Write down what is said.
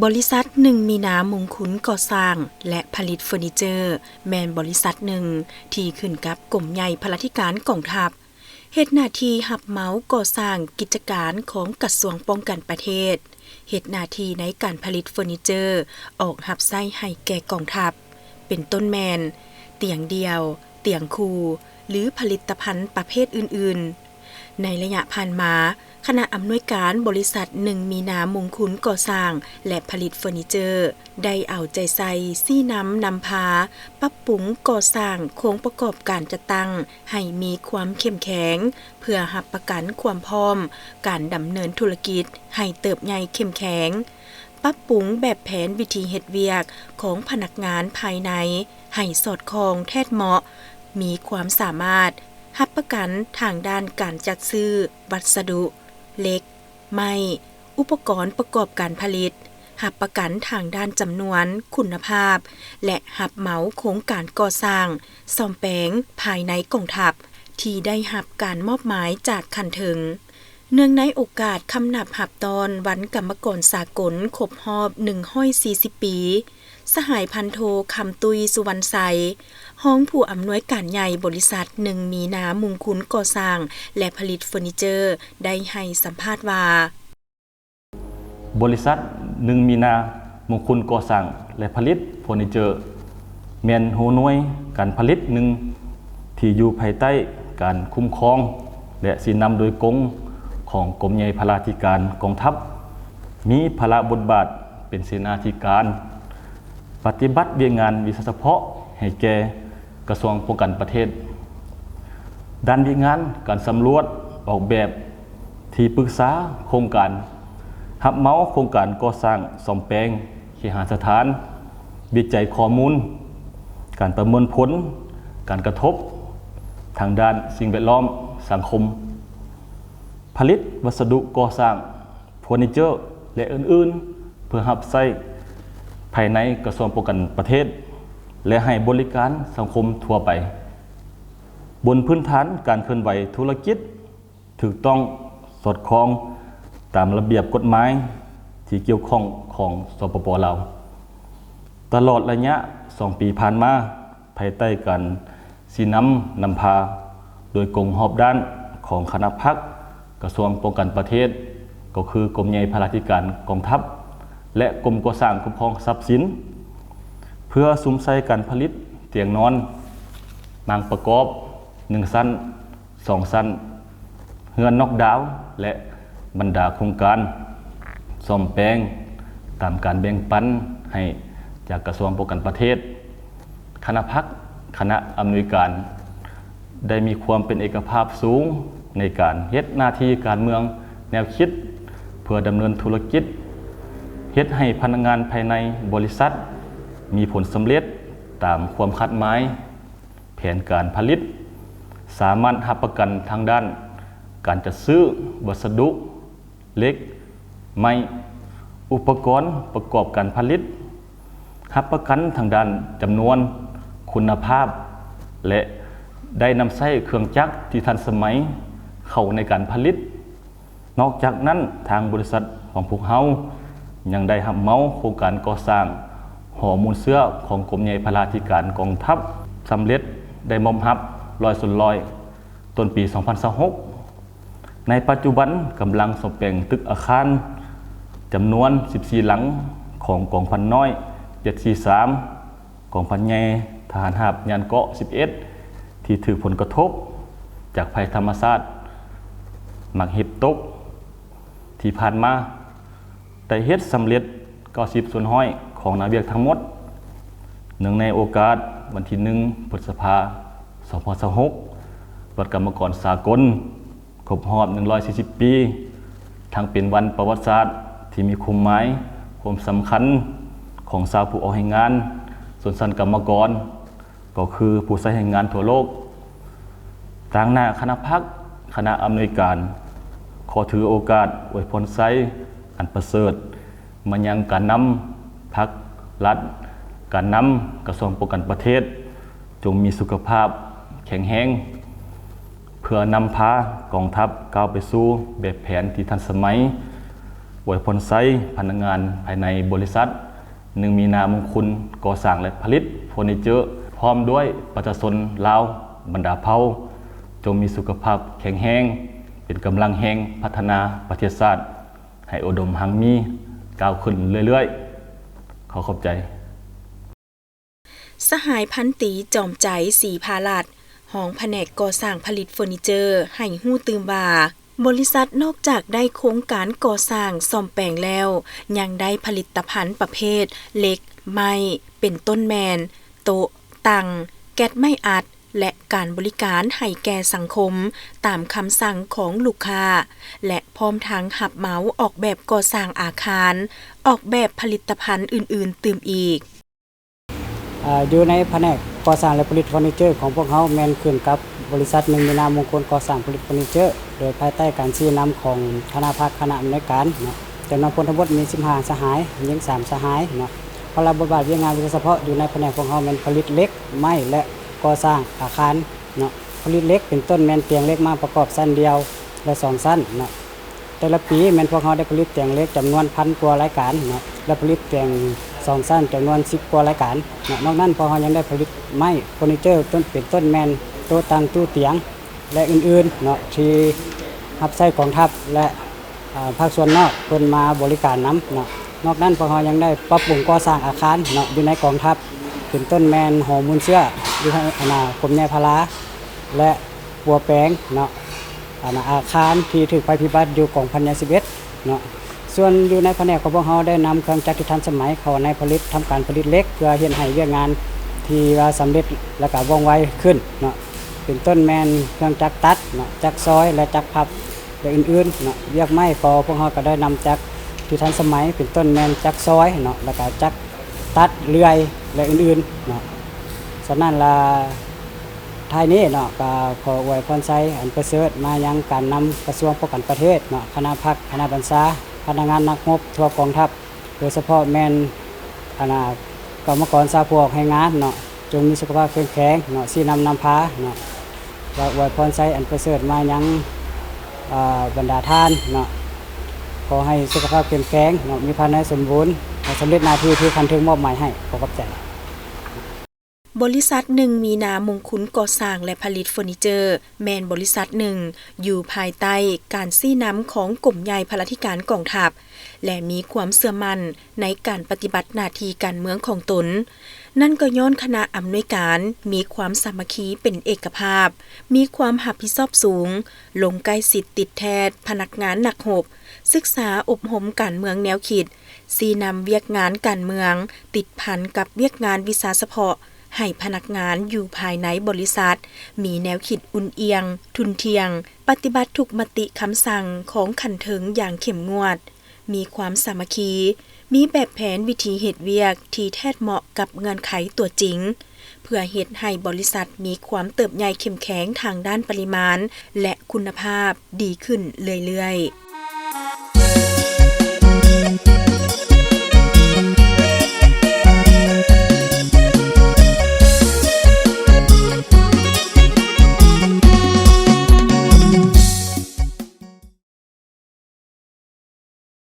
ບໍລິສັດໜຶ່ງມີນາມຸງຄຸນກໍ່ສ້າງ ແລະ ຜະລິດເຟີນີເຈີ ແມ່ນບໍລິສັດໜຶ່ງທີ່ຂຶ້ນກັບກົມໃຫຍ່ພະລາທິການກອງທັບ, ເຮັດໜ້າທີ່ຮັບເໝົາກໍ່ສ້າງກິດຈະການຂອງກະຊວງປ້ອງກັນປະເທດ, ເຮັດໜ້າທີ່ໃນການຜະລິດເຟີນີເຈີອອກຮັບໃຊ້ໃຫ້ແກ່ກອງທັບ, ເປັນຕົ້ນແມ່ນ ຕຽງດ່ຽວ, ຕຽງຄູ່ ຫຼື ຜະລິດຕະພັນປະເພດອື່ນໆ. ໃນໄລຍະຜ່ານມາ, ຄະນະອຳນວຍການບໍລິສັດໜຶ່ງມີນາມຸງຄຸນກໍ່ສ້າງ ແລະ ຜະລິດເຟີນີເຈີ ໄດ້ເອົາໃຈໃສ່ຊີ້ນຳນຳພາ ປັບປຸງກໍ່ສ້າງໂຄງປະກອບການຈັດຕັ້ງໃຫ້ມີຄວາມເຂັ້ມແຂງ ເພື່ອຮັບປະກັນຄວາມພ້ອມການດຳເນີນທຸລະກິດໃຫ້ເຕີບໃຫຍ່ເຂັ້ມແຂງ, ປັບປຸງແບບແຜນວິທີເຮັດວຽກຂອງພະນັກງານພາຍໃນໃຫ້ສອດຄ່ອງແທດເໝາະ, ມີຄວາມສາມາດຮັບປະກັນທາງດ້ານການຈັດຊື້ວັດສະດຸ, ເຫຼັກ, ໄມ້, ອຸປະກອນປະກອບການຜະລິດ, ຮັບປະກັນທາງດ້ານຈຳນວນ, ຄຸນນະພາບ ແລະ ຮັບເໝົາໂຄງການກໍ່ສ້າງ, ສ້ອມແປງພາຍໃນກອງທັບ ທີ່ໄດ້ຮັບການມອບໝາຍຈາກຂັ້ນເທິງ. ເນື່ອງໃນໂອກາດຄຳນັບຮັບຕ້ອນວັນກຳມະກອນສາກົນຄົບຮອບໜຶ່ງຮ້ອຍສີ່ສິບປີ, ສະຫາຍພັນໂທ ຄຳຕຸ້ຍ ສຸວັນໄຊ, ຮອງຜູ້ອຳນວຍການໃຫຍ່ບໍລິສັດໜຶ່ງມີນາມຸງຄຸນກໍ່ສ້າງ ແລະ ຜະລິດເຟີນີເຈີ ໄດ້ໃຫ້ສຳພາດວ່າ: ບໍລິສັດໜຶ່ງມີນາມຸງຄຸນກໍ່ສ້າງ ແລະ ຜະລິດເຟີນີເຈີ ແມ່ນຫົວໜ່ວຍການຜະລິດໜຶ່ງທີ່ຢູ່ພາຍໃຕ້ການຄຸ້ມຄອງ ແລະ ຊີ້ນຳໂດຍກົງຂອງກົມໃຫຍ່ພະລາທິການກອງທັບ, ມີພາລະບົດບາດເປັນເສນາທິການ, ປະຕິບັດວຽກງານວິຊາສະເພາະໃຫ້ແກ່ກະຊວງປ້ອງກັນປະເທດ. ດ້ານວຽກງານການສຳຫຼວດອອກແບບ, ທີ່ປຶກສາໂຄງການ, ຮັບເໝົາໂຄງການກໍ່ສ້າງສ້ອມແປງເຄຫະສະຖານ, ວິໄຈຂໍ້ມູນ, ການປະເມີນຜົນການກະທົບທາງດ້ານສິ່ງແວດລ້ອມ, ສັງຄົມ, ຜະລິດວັດສະດຸກໍ່ສ້າງ, ເຟີນີເຈີ ແລະ ອື່ນໆ ເພື່ອຮັບໃຊ້ພາຍໃນກະຊວງປ້ອງກັນປະເທດ ແລະ ໃຫ້ບໍລິການສັງຄົມທົ່ວໄປ ບົນພື້ນຖານການເຄື່ອນໄຫວທຸລະກິດຖືກຕ້ອງ, ສອດຄ່ອງຕາມລະບຽບກົດໝາຍທີ່ກ່ຽວຂ້ອງຂອງ ສປປ ລາວ. ຕະຫຼອດໄລຍະສອງປີຜ່ານມາ, ພາຍໃຕ້ການຊີ້ນຳນຳພາໂດຍກົງຮອບດ້ານຂອງຄະນະພັກກະຊວງປ້ອງກັນປະເທດ, ກໍຄືກົມໃຫຍ່ພະລາທິການກອງທັບ ແລະ ກົມກໍ່ສ້າງຄຸ້ມຄອງຊັບສິນ, ເພື່ອສຸມໃສ່ການຜະລິດຕຽງນອນມາງປະກອບໜຶ່ງຊັ້ນ, ສອງຊັ້ນ, ເຮືອນນອກດາວ ແລະ ບັນດາໂຄງການສ້ອມແປງຕາມການແບ່ງປັນໃຫ້ຈາກກະຊວງປ້ອງກັນປະເທດ. ຄະນະພັກ, ຄະນະອຳນວຍການ ໄດ້ມີຄວາມເປັນເອກະພາບສູງໃນການເຮັດໜ້າທີ່ການເມືອງແນວຄິດ ເພື່ອດຳເນີນທຸລະກິດ, ເຮັດໃຫ້ພະນັກງານພາຍໃນບໍລິສັດມີຜົນສຳເລັດຕາມຄວາມຄາດໝາຍ. ແຜນການຜະລິດ, ສາມາດຮັບປະກັນທາງດ້ານການຈັດຊື້ວັດສະດຸ, ເຫຼັກ, ໄມ້, ອຸປະກອນປະກອບການຜະລິດ, ຮັບປະກັນທາງດ້ານຈຳນວນ, ຄຸນນະພາບ ແລະ ໄດ້ນຳໃຊ້ເຄື່ອງຈັກທີ່ທັນສະໄໝເຂົ້າໃນການຜະລິດ. ນອກຈາກນັ້ນ, ທາງບໍລິສັດຂອງພວກເຮົາຍັງໄດ້ຮັບເໝົາໂຄງການກໍ່ສ້າງຫໍມູນເຊື້ອຂອງກົມໃຫຍ່ພະລາທິການກອງທັບສຳເລັດໄດ້ມອບຮັບຮ້ອຍສ່ວນຮ້ອຍ ຕົ້ນປີສອງພັນຊາວຫົກ. ໃນປັດຈຸບັນກຳລັງສ້ອມແປງຕຶກອາຄານຈຳນວນສິບສີ່ຫຼັງຂອງກອງພັນນ້ອຍເຈັດສີ່ສາມ ກອງພັນໃຫຍ່ທະຫານຮາບຍານເກາະສິບເອັດ ທີ່ຖືກຜົນກະທົບຈາກໄພທຳມະຊາດໝາກເຫັບຕົກ. ທີ່ຜ່ານມາໄດ້ເຮັດສຳເລັດເກົ້າສິບສ່ວນຮ້ອຍຂອງໜ້າວຽກທັງໝົດ. ເນື່ອງໃນໂອກາດວັນທີໜຶ່ງ ພຶດສະພາ ສອງພັນຊາວຫົກ ວັນກຳມະກອນສາກົນ ຄົບຮອບໜຶ່ງຮ້ອຍສີ່ສິບປີ, ທັງເປັນວັນປະຫວັດສາດທີ່ມີຄວາມໝາຍ, ຄວາມສຳຄັນຂອງຊາວຜູ້ອອກແຮງງານ, ຊົນຊັ້ນກຳມະກອນ, ກໍຄືຜູ້ໃຊ້ແຮງງານທົ່ວໂລກ. ຕາງໜ້າຄະນະພັກ, ຄະນະອຳນວຍການ ຂໍຖືໂອກາດອວຍພອນໄຊອັນປະເສີດມາຍັງການນຳພັກລັດ, ການນຳກະຊວງປ້ອງກັນປະເທດ, ຈົ່ງມີສຸຂະພາບແຂງແຮງ ເພື່ອນຳພາກອງທັບກ້າວໄປສູ່ແບບແຜນທີ່ທັນສະໄໝ, ອວຍພອນໄຊພະນັກງານພາຍໃນບໍລິສັດ ໜຶ່ງ ມີນາ ມຸງຄຸນ ກໍ່ສ້າງ ແລະ ຜະລິດເຟີນີເຈີ ພ້ອມດ້ວຍປະຊາຊົນລາວບັນດາເຜົ່າ ຈົ່ງມີສຸຂະພາບແຂງແຮງ, ເປັນກຳລັງແຮງພັດທະນາປະເທດຊາດໃຫ້ອຸດົມຮັ່ງມີກ້າວຂຶ້ນເລື້ອຍໆ. ຂໍຂອບໃຈ. ສະຫາຍພັນຕີ ຈອມໃຈ ສີພາລັດ ຮອງພະແນກກໍ່ສ້າງຜະລິດເຟີນີເຈີ ໃຫ້ຮູ້ຕື່ມວ່າ ບໍລິສັດນອກຈາກໄດ້ໂຄງການກໍ່ສ້າງສ້ອມແປງແລ້ວ ຍັງໄດ້ຜະລິດຕະພັນປະເພດເຫຼັກ, ໄມ້ ເປັນຕົ້ນແມ່ນ ໂຕະ, ຕັ່ງ, ແກັດໄມ້ອັດ ແລະ ການບໍລິການໃຫ້ແກ່ສັງຄົມຕາມຄຳສັ່ງຂອງລູກຄ້າ ແລະ ພ້ອມທັງຮັບເໝົາອອກແບບກໍ່ສ້າງອາຄານ, ອອກແບບຜະລິດຕະພັນອື່ນໆຕື່ມອີກ. ອາ ຢູ່ໃນພະແນກກໍ່ສ້າງ ແລະ ຜະລິດເຟີນີເຈີຂອງພວກເຮົາ ແມ່ນຂຶ້ນກັບບໍລິສັດ ໜຶ່ງ ມີນາ ມຸງຄຸນ ກໍ່ສ້າງ ຜະລິດເຟີນີເຈີ ໂດຍພາຍໃຕ້ການຊີ້ນຳຂອງຄະນະພັກຄະນະອຳນວຍການເນາະ ຈຳນວນພົນທະບົດມີສິບຫ້າສະຫາຍ, ຍິງສາມສະຫາຍເນາະ. ພາລະບົດບາດວຽກງານວິຊາສະເພາະຢູ່ໃນພະແນກຂອງເຮົາແມ່ນຜະລິດເຫຼັກ, ໄມ້ ແລະ ກໍ່ສ້າງອາຄານເນາະ. ຜະລິດເຫຼັກເປັນຕົ້ນແມ່ນຕຽງເຫຼັກມາປະກອບຊັ້ນດຽວ ແລະ ສອງຊັ້ນເນາະ. ແຕ່ລະປີແມ່ນພວກເຮົາໄດ້ຜະລິດຕຽງເຫຼັກຈຳນວນພັນກວ່າລາຍການເນາະ ແລະ ຜະລິດຕຽງສອງຊັ້ນຈຳນວນສິບກວ່າລາຍການເນາະ. ນອກນັ້ນພວກເຮົາຍັງໄດ້ຜະລິດໄມ້ເຟີນີເຈີ ຕົ້ນ ເປັນຕົ້ນແມ່ນໂຕະຕັ່ງ, ຕູ້ຕຽງ ແລະ ອື່ນໆເນາະ ທີ່ຮັບໃຊ້ກອງທັບ ແລະ ອາ ພາກສ່ວນນອກເພິ່ນມາບໍລິການນຳເນາະ. ນອກນັ້ນພວກເຮົາຍັງໄດ້ປັບປຸງກໍ່ສ້າງອາຄານເນາະ ຢູ່ໃນກອງທັບ ເປັນຕົ້ນແມ່ນຫໍມູນເຊື້ອ ຢູ່ໃນ ອາ ກົມໃຫຍ່ພາລາ ແລະ ປົວແປງເນາະ ອາ ອາຄານທີ່ຖືກໄພພິບັດຢູ່ກອງພັນໃຫຍ່ສິບເອັດເນາະ. ສ່ວນຢູ່ໃນພະແນກຂອງພວກເຮົາໄດ້ນຳເຄື່ອງຈັກທີ່ທັນສະໄໝເຂົ້າໃນຜະລິດ ທຳການຜະລິດເຫຼັກ ເພື່ອເຮັດໃຫ້ວຽກງານທີ່ວ່າສຳເລັດ ແລະ ກະວ່ອງໄວຂຶ້ນເນາະ ເປັນຕົ້ນແມ່ນເຄື່ອງຈັກຕັດເນາະ, ຈັກຊອຍ ແລະ ຈັກພັບ ແລະ ອື່ນໆເນາະ. ວຽກໄມ້ກໍພວກເຮົາກໍໄດ້ນຳຈັກທີ່ທັນສະໄໝ ເປັນຕົ້ນແມ່ນຈັກຊອຍເນາະ ແລ້ວກໍຈັກຕັດເລື່ອຍ ແລະ ອື່ນໆເນາະ. ສະນັ້ນລະ ທ້າຍນີ້ເນາະ ກໍຂໍອວຍພອນໄຊອັນປະເສີດມາຍັງການນຳກະຊວງປ້ອງກັນປະເທດເນາະ, ຄະນະພັກ, ຄະນະບັນຊາ, ພະນັກງານນັກຮົບທົ່ວກອງທັບ, ໂດຍສະເພາະແມ່ນ ອັນນ່າ ກຳມະກອນຊາວຜູ້ອອກແຮງງານເນາະ, ຈົ່ງມີສຸຂະພາບເຂັ້ມແຂງເນາະ, ຊີ້ນຳນຳພາເນາະ ແລະ ອວຍພອນໄຊອັນປະເສີດມາຍັງ ເອີ ບັນດາທ່ານເນາະ. ຂໍໃຫ້ສຸຂະພາບເຂັ້ມແຂງເນາະ, ມີພາຍໃນສົມບູນ ແລະ ສຳເລັດໜ້າທີ່ທີ່ຂັ້ນເທິງມອບໝາຍໃຫ້. ຂໍຂອບໃຈ. ບໍລິສັດ ໜຶ່ງ ມີນາ ມຸງຄຸນ ກໍ່ສ້າງ ແລະ ຜະລິດເຟີນີເຈີ ແມ່ນບໍລິສັດໜຶ່ງ ຢູ່ພາຍໃຕ້ການຊີ້ນຳຂອງກົມໃຫຍ່ພະລາທິການກອງທັບ ແລະ ມີຄວາມເຊື່ອໝັ້ນໃນການປະຕິບັດໜ້າທີ່ການເມືອງຂອງຕົນ. ນັ້ນກໍຍ້ອນຄະນະອຳນວຍການມີຄວາມສາມັກຄີເປັນເອກະພາບ, ມີຄວາມຮັບຜິດຊອບສູງ, ລົງໃກ້ຊິດຕິດແທດພະນັກງານນັກຮົບ, ສຶກສາອົບຮົມການເມືອງແນວຄິດ, ຊີ້ນຳວຽກງານການເມືອງ, ຕິດພັນກັບວຽກງານວິຊາສະເພາະ, ໃຫ້ພະນັກງານຢູ່ພາຍໃນບໍລິສັດມີແນວຄິດອຸ່ນອຽງ, ທຸ່ນທ່ຽງ, ປະຕິບັດທຸກມະຕິຄຳສັ່ງຂອງຂັ້ນເທິງຢ່າງເຂັ້ມງວດ, ມີຄວາມສາມັກຄີ, ມີແບບແຜນວິທີເຮັດວຽກທີ່ແທດເໝາະກັບເງື່ອນໄຂຕົວຈິງ, ເພື່ອເຮັດໃຫ້ບໍລິສັດມີຄວາມເຕີບໃຫຍ່ເຂັ້ມແຂງທາງດ້ານປະລິມານ ແລະ ຄຸນນະພາບດີຂຶ້ນເລື້ອຍໆ.